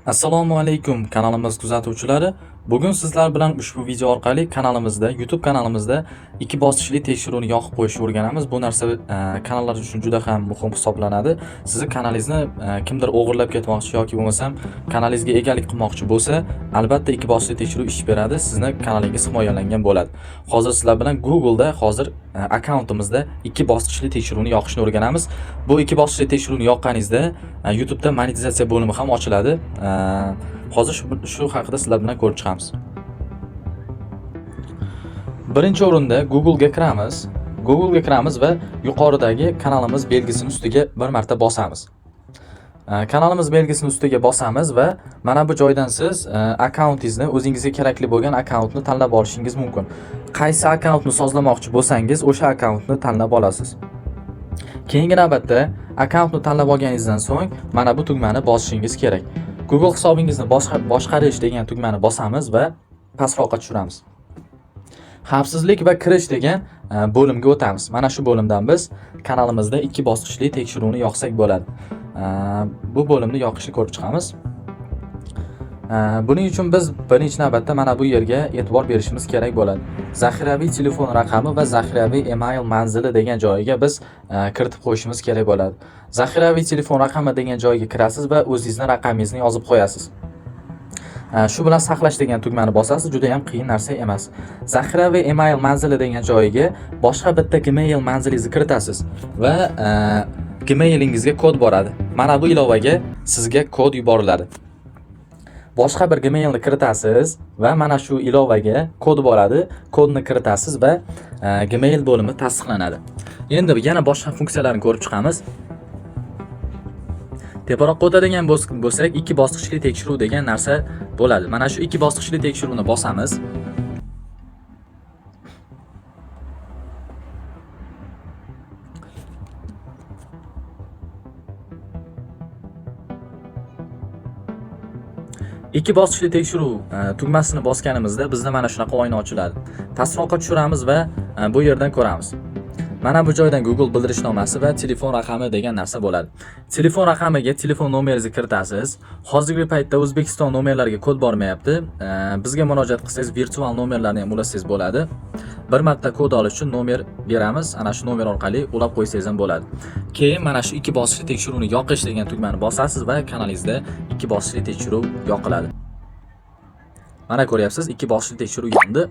Assalomu alaykum, kanalimiz kuzatuvchilari. Bugun sizlar bilan ushbu video orqali kanalimizda, YouTube kanalimizda ikki bosqichli tekshiruvni yoqib qo'yishni o'rganamiz. Bu narsa kanallar uchun juda ham muhim hisoblanadi. Sizni kanalingizni kimdir o'g'irlab ketmoqchi yoki bo'lmasam kanalingizga egalik qilmoqchi bo'lsa, albatta ikki bosqichli tekshiruv ish beradi. Sizni kanalingiz himoyalangan bo'ladi. Hozir sizlar bilan Google'da hozir akkauntimizda ikki bosqichli tekshiruvni yoqishni o'rganamiz. Bu ikki bosqichli tekshiruvni yoqqaningizda YouTube'da monetizatsiya bo'limi ham ochiladi. Hozir shu haqida sizlar bilan ko'rib chiqamiz. Birinchi o'rinda Google'ga kiramiz. Google'ga kiramiz va yuqoridagi kanalimiz belgisini ustiga bir marta bosamiz. Kanalimiz belgisini ustiga bosamiz va mana bu joydan siz akkauntingizni, o'zingizga kerakli bo'lgan akkauntni tanlab olishingiz mumkin. Qaysi akkauntni sozlamoqchi bo'lsangiz, o'sha akkauntni tanlab olasiz. Keyingi navbatda akkauntni tanlab olganingizdan so'ng mana bu tugmani bosishingiz kerak. Google hisobingizni boshqarish degan tugmani bosamiz va pastroqqa tushiramiz. Xavfsizlik va kirish degan bo'limga o'tamiz. Mana shu bo'limdan biz kanalimizda ikki bosqichli tekshiruvni yoqsak bo'ladi. Bu bo'limni yoqishni ko'rib chiqamiz. Buning uchun biz birinchi navbatda mana bu yerga e'tibor berishimiz kerak bo'ladi. Zaxiraviy telefon raqami va zaxiraviy email manzili degan joyiga biz kiritib qo'yishimiz kerak bo'ladi. Zaxiraviy telefon raqami degan joyga kirasiz va o'zingizni raqamingizni yozib qo'yasiz. Shu bilan saqlash degan tugmani bosasiz, juda ham qiyin narsa emas. Zaxiraviy email manzili degan joyiga boshqa bitta Gmail manzilingizni kiritasiz va Gmailingizga kod boradi. Mana bu ilovaga sizga kod yuboriladi. Boshqa bir Gmailni kiritasiz va mana shu ilovaga kod boradi. Kodni kiritasiz va Gmail bo'limi tasdiqlanadi. Endi yana boshqa funksiyalarni ko'rib chiqamiz. Teparoqqa o'tadigan bo'lsak, ikki bosqichli tekshiruv degan narsa bo'ladi. Mana shu ikki bosqichli tekshiruvni bosamiz. Ikki bosqichli tekshiruv tugmasini bosganimizda bizda mana shunaqa oyna ochiladi. Pastroqqa tushiramiz va bu yerdan ko'ramiz. Mana bu joydan Google bildirishnomasi va telefon raqami degan narsa bo'ladi. Telefon raqamiga telefon nomeringizni kiritasiz. Hozirgi paytda O'zbekiston nomerlariga kod bormayapti. Bizga murojaat qilsangiz, virtual nomerlarni ham ulasangiz bo'ladi. Bir marta kod olish uchun nomer beramiz. Ana shu nomer orqali ulab qo'ysangiz ham bo'ladi. Keyin mana shu ikki bosqichli tekshiruvni yoqish degan tugmani bosasiz va kanalingizda ikki bosqichli tekshiruv yoqiladi. Mana ko'ryapsiz, ikki bosqichli tekshiruv yondi.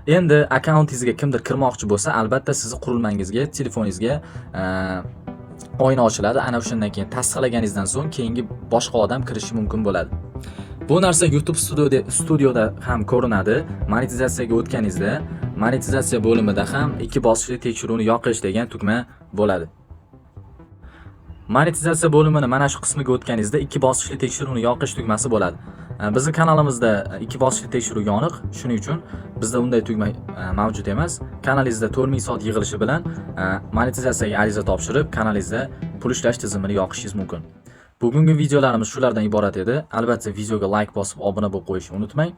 Endi akkauntingizga kimdir kirmoqchi bo'lsa, albatta sizni qurilmangizga, telefoningizga oyna ochiladi. Ana o'shandan keyin tasdiqlaganingizdan so'ng keyingi boshqa odam kirishi mumkin bo'ladi. Bu narsa YouTube studioda ham ko'rinadi. Monetizatsiyaga o'tganingizda monetizatsiya bo'limida ham ikki bosqichli tekshiruvni yoqish degan tugma bo'ladi. Monetizatsiya bo'limini mana shu qismiga o'tganingizda ikki bosqichli tekshiruvni yoqish tugmasi bo'ladi. Bizning kanalimizda ikki bosqichli tekshiruv yoniq, shuning uchun bizda unday tugma mavjud emas. Kanalingizda 4000 soat yig'ilishi bilan monetizatsiyaga ariza topshirib, kanalingizda pul ishlash tizimini yoqishingiz mumkin. Bugungi videolarimiz shulardan iborat edi. Albatta videoga like bosib, obuna bo'lib qo'yishni unutmang.